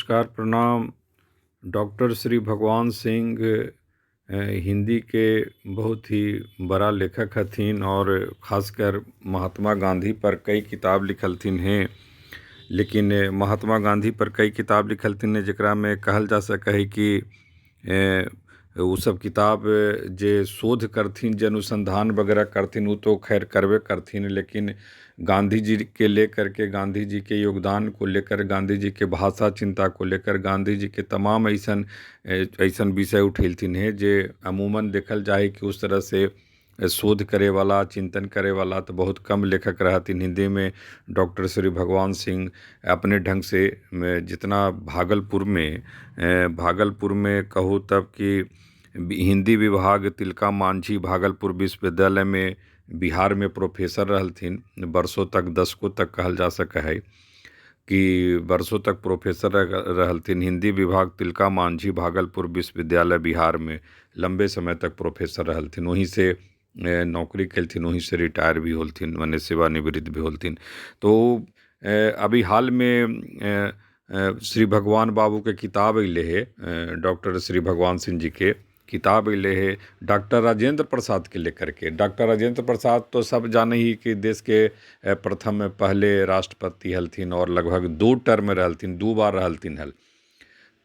नमस्कार, प्रणाम। डॉक्टर श्री भगवान सिंह हिंदी के बहुत ही बड़ा लेखक हथिन और खासकर महात्मा गांधी पर कई किताब लिखलथिन हेँ। लेकिन महात्मा गांधी पर कई किताब लिखलथिन हेँ जकरामे कहल जा सकै हइ कि ओसभ किताब जे शोध करथिन, जे अनुसन्धान वगैरह करथिन, ओ तो खैर करबे करथिन, लेकिन गांधी जी के लेकर के, गांधी जी के योगदान को लेकर, गांधी जी के भाषा चिंता को लेकर, गांधी जी के तमाम अइसन अइसन विषय उठेलथिन हेँ जे अमूमन देखल जाइ हइ कि उस तरहसँ शोध करैवला, चिन्तन करैवला तऽ बहुत कम लेखक रहथिन हिन्दीमे। डॉक्टर श्री भगवान सिंह अपने ढङ्गसँ जितना भागलपुरमे, भागलपुरमे कहू तब कि हिन्दी विभाग तिलका माँझी भागलपुर विश्वविद्यालयमे बिहारमे प्रोफेसर रहलथिन बरसों तक, दशकों तक कहल जा सकै हइ कि बरसों तक प्रोफेसर रहलथिन। हिन्दी विभाग तिलका माँझी भागलपुर विश्वविद्यालय बिहारमे लम्बे समय तक प्रोफेसर रहलथिन। वहीँसँ नौकरी केलथिन, वहीँसँ रिटायर भी होलथिन, मने सेवानिवृत्त भी होलथिन। तो अभी हालमे श्री भगवान बाबूके किताब अयलै हे, डॉक्टर श्री भगवान सिंह जीके किताब अयलै हे डॉक्टर राजेन्द्र प्रसादके लेकरके। डॉक्टर राजेन्द्र प्रसाद तो सब जानै ही कि देशके प्रथम पहले राष्ट्रपति हलथिन आओर लगभग दू टर्म रहलथिन, दू बार रहलथिन हल।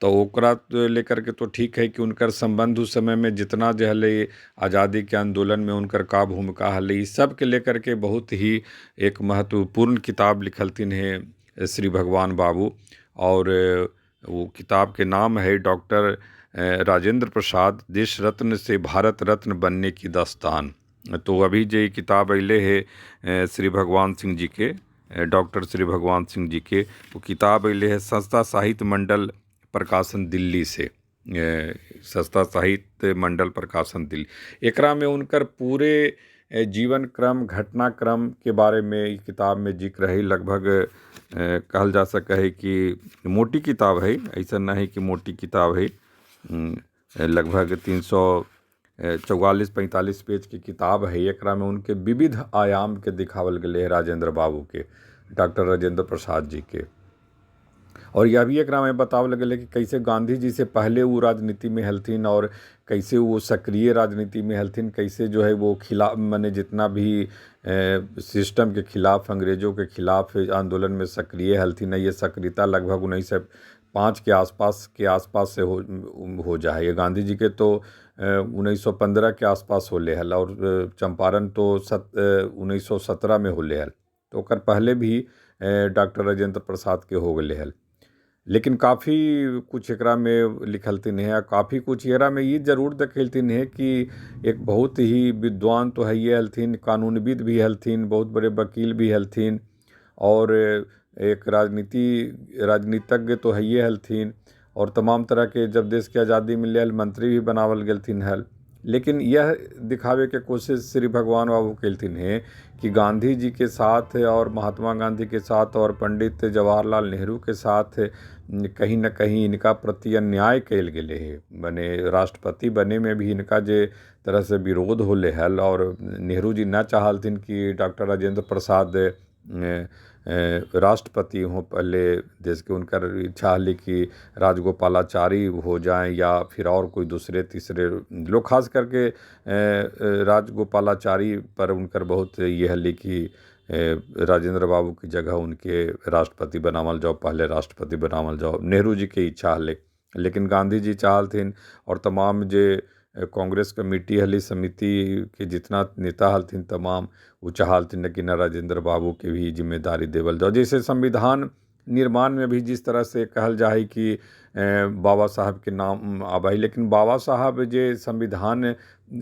तऽ ओकरा लेकरके तो ठीक हइ कि हुनकर सम्बन्ध उस समयमे जितना जे हलै, आजादीके आन्दोलनमे हुनकर का भूमिका हलै, ई सबके लेकरके बहुत ही एक महत्वपूर्ण किताब लिखलथिन हेँ श्री भगवान बाबू। आओर ओ किताबके नाम हइ डॉक्टर राजेन्द्र प्रसाद देश रत्न से भारत रत्न बनने की दास्तान। तो अभी जे ई किताब अयलै हे श्री भगवान सिंह जी के, डॉक्टर श्री भगवान सिंह जी के, ओ किताब अयलै हे संस्था साहित्य मंडल प्रकाशन दिल्ली से, सस्ता साहित्य मंडल प्रकाशन दिल्ली। एकरामे हुनकर पूरे जीवन क्रम, घटनाक्रमके बारेमे ई किताबमे जिक्र हइ। लगभग कहल जा सकै हइ कि मोटी किताब हइ, अइसन न हइ कि मोटी किताब हइ। लगभग 344 45 पेजके किताब हइ। एकरामे उनके विविध आयामके दिखावल गेलै हँ राजेन्द्र बाबूके, डॉक्टर राजेन्द्र प्रसाद जीके। आओर यह भी एकरामे बताओल गेलै कि कैसे गांधी जी से पहले ओ राजनीतिमे हलथिन आओर कैसे ओ सक्रिय राजनीतिमे हलथिन, कैसे जो है वो खिलाफ, मने जितना भी सिस्टमके खिलाफ, अंग्रेजोके खिलाफ आन्दोलनमे सक्रिय हलथिन। ये सक्रियता लगभग 1905 के आसपास से हो जा हइ। गांधी जी के तो 1915 के आसपास होले हल आओर चम्पारण तो 1917मे होले हल, तऽ ओकर पहले भी डॉक्टर राजेन्द्र प्रसादके हो गेलै हल। लेकिन काफी कुछ एकरामे लिखलथिन हेँ आ काफी कुछ एकरामे ई जरूर देखेलथिन हेँ कि एक बहुत ही विद्वान तो हइए हलथिन, कानूनविद भी हलथिन, बहुत बड़े वकील भी हलथिन आओर एक राजनीतिज्ञ तो हइए हलथिन और तमाम तरहके जब देशके आजादी मिललै हल मंत्री भी बनावल गेलथिन हल। लेकिन यह दिखाबैके कोशिश श्री भगवान बाबू केलथिन हेँ कि गांधी जी के साथ और महात्मा गांधी के साथ और पंडित जवाहरलाल नेहरू के साथ कहीं न कहीं इनका प्रति अन्याय कयल गेलै हे। मने राष्ट्रपति बनेमे भी इनका जे तरहसँ विरोध होलै हल और नेहरू जी न चाहलथिन कि डॉक्टर राजेन्द्र प्रसाद राष्ट्रपति हों पहले देशके। हुनकर इच्छा हलै कि राजगोपालाचारी हो जाएँ या फिर आओर कोइ दूसरे तीसरे लोग, खास करके राजगोपालाचारी पर हुनकर बहुत ई हलै कि राजेन्द्र बाबूके जगह उनके राष्ट्रपति बनावल जाउ, पहले राष्ट्रपति बनावल जाउ, नेहरू जी के इच्छा हलै। लेकिन गांधी जी चाहलथिन और तमाम जे कांग्रेस कमिटी हलै, समितिके जितना नेता हलथिन तमाम, ओ चाहलथिन कि न, राजेन्द्र बाबूके भी जिम्मेदारी देवल जाउ। जैसे संविधान निर्माणमे भी जिस तरह से कहल जा हइ कि बाबा साहबके नाम आबै हइ, लेकिन बाबा साहब जे संविधान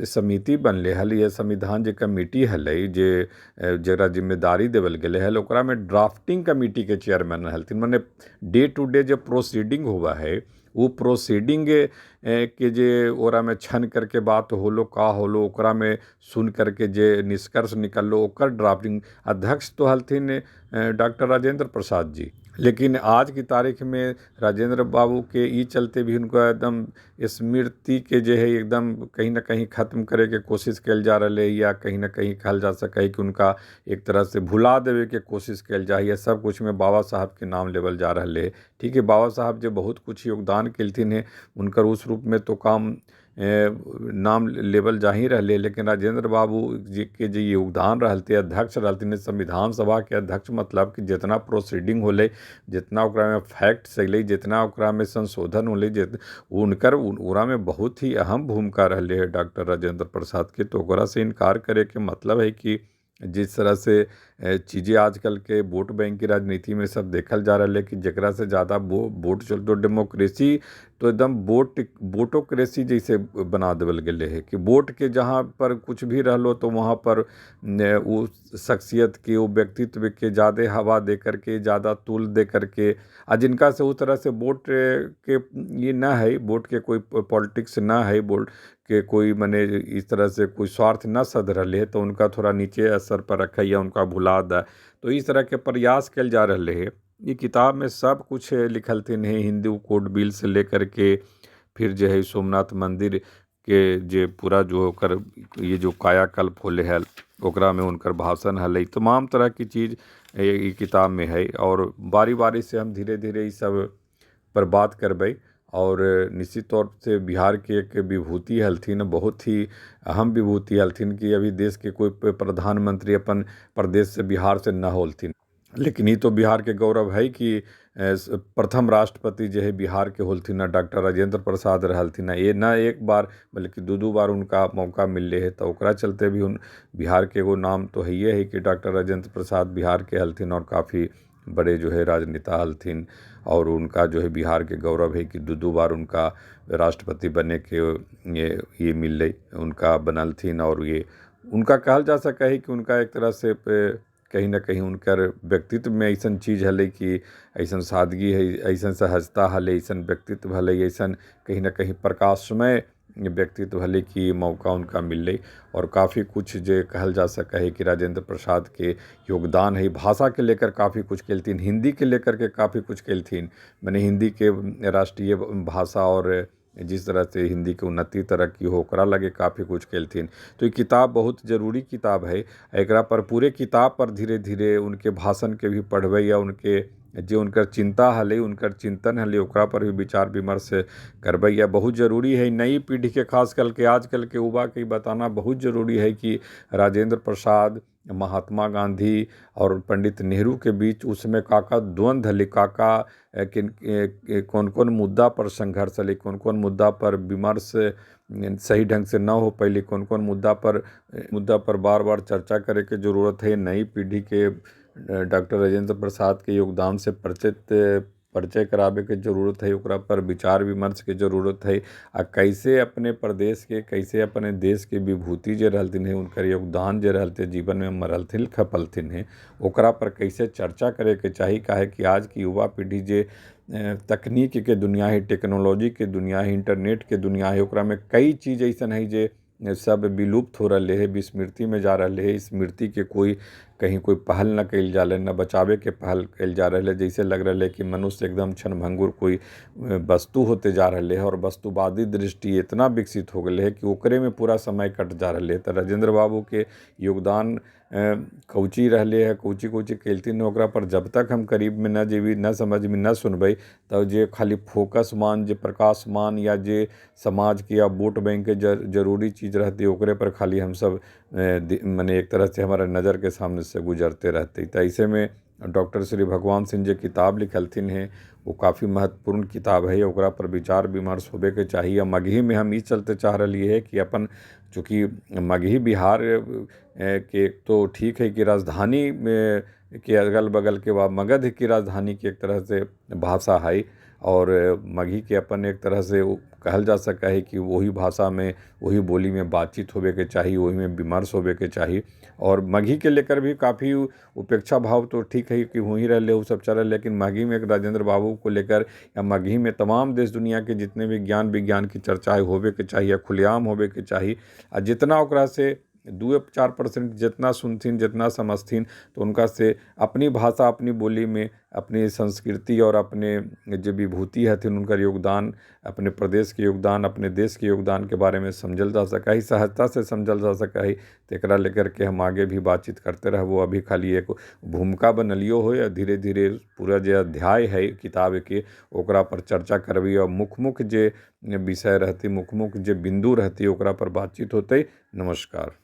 समिति बनलै हल, या संविधान जे कमिटी हलै, जे जकरा जिम्मेदारी देवल गेलै हल, ओकरामे ड्राफ्टिंग कमिटीके चेयरमैन रहलथिन। मने डे टू डे जे प्रोसीडिंग होबऽ हइ, ओ प्रोसीडिंग के जे ओकरामे छन करके बात होलो, का होलो, ओकरामे सुन करके जे निष्कर्ष निकललो, ओकर ड्राफ्टिंग अध्यक्ष तो हलथिन डॉक्टर राजेंद्र प्रसाद जी। लेकिन आज की तारीख में राजेंद्र बाबू के ई चलते भी उनका एकदम स्मृति के जे है एकदम कहीं ना कहीं खत्म करैके कोशिश कयल जा रहलै, या कहीं ना कहीं कहल जा सकै है कि उनका एक तरह से भुला देबेके कोशिश कयल जाइ है। सब किछुमे बाबा साहबके नाम लेबल जा रहलै है। ठीक है, बाबा साहब जे बहुत कुछ योगदान केलथिन हँ, हुनकर उस रूपमे तो काम नाम लेबल जा ही रहलै, लेकिन राजेन्द्र बाबू जीके जे योगदान रहलथिन, अध्यक्ष रहलथिन संविधान सभाके अध्यक्ष, मतलब कि जितना प्रोसीडिंग होलै, जितना ओकरामे फैक्ट्स अयलै, जितना ओकरामे संशोधन होलै, जे हुनकर ओकरामे बहुत ही अहम भूमिका रहलै हँ डॉक्टर राजेन्द्र प्रसादके। तऽ ओकरासँ इनकार करैके मतलब है कि जिस तरह से चीजे आजकलके वोट बैंकके राजनीतिमे सब देखल जा रहलै कि जकरासँ जादा वोट चलतौ, डेमोक्रेसी तो एकदम वोटोक्रेसी जैसे बना देबल गेलै हँ कि वोटके जहाँ पर कुछ भी रहलो तो वहाँ पर ओ शख्सियतके, ओ व्यक्तित्वके जादे हवा दे करके, जादा तूल दे करके, आ जिनका से ओ तरह से वोटके ई न है, वोटके कोइ पॉलिटिक्स न है, वोटके कोइ मने इस तरह से कोइ स्वार्थ न सध रहलै है, तऽ उनका थोड़ा नीचे स्तर पर रखै या उनका भुला दै, तऽ इस तरहके प्रयास कयल जा रहलै है। ई किताबमे सब कुछ लिखलथिन है, हिन्दू कोड बिल से लेकरके फिर जे है सोमनाथ मन्दिरके जे पूरा जो ओकर ये जो कायाकल्प होलै हँ ओकरामे हुनकर भाषण हलै, तमाम तरहके चीज ई किताबमे है। आओर बारी बारी से हम धीरे धीरे ई सब पर बात करबै। आओर निश्चित तौर से बिहारके एक विभूति हलथिन, बहुत ही अहम विभूति हलथिन कि अभी देशके कोइ प्रधानमंत्री अपन प्रदेशसँ बिहारसँ न होलथिन, लेकिन ई तो बिहारके गौरव है कि प्रथम राष्ट्रपति जे है बिहारके होलथिन हँ डॉक्टर राजेन्द्र प्रसाद रहलथिन हँ। ये न एक बार बल्कि दू दू बार उनका मौका मिललै है, तऽ ओकरा चलते भी बिहारके एगो नाम तो हैये है कि डॉक्टर राजेन्द्र प्रसाद बिहारके हलथिन और काफी बड़े जो है राजनेता हलथिन, और उनका जो है बिहारके गौरव है कि दू दू बार उनका राष्ट्रपति बनेके ये मिललै, उनका बनलथिन। और ये उनका कहल जा सकै है कि उनका एक तरह से कहीं ना कहीं उनकर व्यक्तित्वमे अइसन चीज हलै कि अइसन सादगी है, अइसन सहजता हलै, अइसन व्यक्तित्व हलै, अइसन कहीं ना कहीं प्रकाशमय व्यक्तित्व हलै कि मौका उनका मिललै। और काफी कुछ जे कहल जा सकै है कि राजेंद्र प्रसाद के योगदान है, भाषा के लेकर काफी कुछ केलथिन, हिंदी के लेकर के काफी कुछ केलथिन, मने हिंदी के राष्ट्रीय भाषा और जिस तरह से हिंदी के उन्नति तरक्की हो ओकरा लगे काफी कुछ केलथिन। तो ई किताब बहुत जरूरी किताब है, एकरा पर पूरे किताब पर धीरे धीरे उनके भाषण के भी पढ़बै या उनके जे उनकर चिंता हलै, उनकर चिंतन हलै, ओकरा पर भी विचार विमर्श करबै। या बहुत जरूरी है नई पीढ़ी के, खास करके आजकल के युवा के बताना बहुत जरूरी है कि राजेंद्र प्रसाद, महात्मा गांधी और पंडित नेहरू के बीच उसमें का का द्वंद्व हलै, का का कौन कौन मुद्दा पर संघर्ष हलै, कौन कौन मुद्दा पर विमर्श सही ढंग से न हो पैलै, कौन कौन मुद्दा पर बार बार चर्चा करैके जरूरत है। नई पीढ़ी के डॉक्टर राजेंद्र प्रसाद के योगदान से परिचय कराबेके जरूरत है, ओकरा पर विचार विमर्श के जरूरत है। आ कैसे अपने प्रदेश के, कैसे अपने देश के विभूति जे रहलथिन है, उनकर योगदान जे रहलथिन जीवन में मरलथिन खपलथिन है, ओकरा पर कैसे चर्चा करैके चाही। काहे कि आज की युवा पीढ़ी जे तकनीक के दुनिया है, टेक्नोलॉजी के दुनिया है, इंटरनेट के दुनिया है, ओकरा में कई चीज ऐसन है जे सब विलुप्त हो रहलै है, विस्मृति में जा रहलै है। स्मृति के कोई कहीं कोई पहल न कयल जा रहलै, न बचाबे के पहल कयल जा रहलै। जैसे लग रहलै कि मनुष्य एकदम क्षणभंगुर कोई वस्तु होते जा रहलै है और वस्तुवादी दृष्टि इतना विकसित हो गेलै है कि ओकरे में पूरा समय कट जा रहलै है। तऽ राजेंद्र बाबू के योगदान कौची रहलै है, कौची कौची केलथिन, ओकरा पर जब तक हम करीब में न जेबी, न समझबी, न सुनबै, तब जे खाली फोकसमान, जे प्रकाशमान या जे समाज के या वोट बैंक के जरूरी चीज रहती ओकरे पर खाली हमसब मने एक तरह से हमारा नजर के सामने से गुजरते रहते। तऽ ऐसे में डॉक्टर श्री भगवान सिंह जे किताब लिखलथिन है वो काफ़ी महत्वपूर्ण किताब है, ओकरा पर विचार विमर्श होबे के चाही। आ मगही में हम ई चलते चाह रहलियै है कि अपन चूँकि मगही बिहार के तो ठीक है कि राजधानी में के अगल बगल के वा मगध की राजधानी के एक तरह से भाषा है, और मगही के अपन एक तरह से कहल जा सकै है कि वही भाषा में, वही बोली में बातचीत होबे के चाही, वही में विमर्श होबे के चाही। और मगही के लेकर भी काफ़ी उपेक्षा भाव तो ठीक है कि हो ही रहलै, उ सब चलल, लेकिन मगही में राजेंद्र बाबू को लेकर या मगही में तमाम देश दुनिया के जितने भी ज्ञान विज्ञान की चर्चा है होबे के चाही या खुलेआम होबे के चाही। आ जितना ओकरा से 2-4% जितना सुनथिन, जितना समझथिन, तो उनका से अपनी भाषा अपनी बोली में अपनी संस्कृति और अपने जे विभूति हथिन हुनकर योगदान, अपने प्रदेशके योगदान, अपने देशके योगदानके बारेमे समझल जा सकै है, सहजतासँ समझल जा सकै है। तऽ एकरा लेकरके हम आगे भी बातचीत करते रहबो। अभी खाली एगो भूमिका बनेलियो हँ, धीरे धीरे पूरा जे अध्याय है किताबके ओकरा पर चर्चा करबै आ मुख्य मुख्य जे विषय रहतै, मुख्य मुख्य जे बिन्दु रहतै ओकरा पर बातचीत होतै। नमस्कार।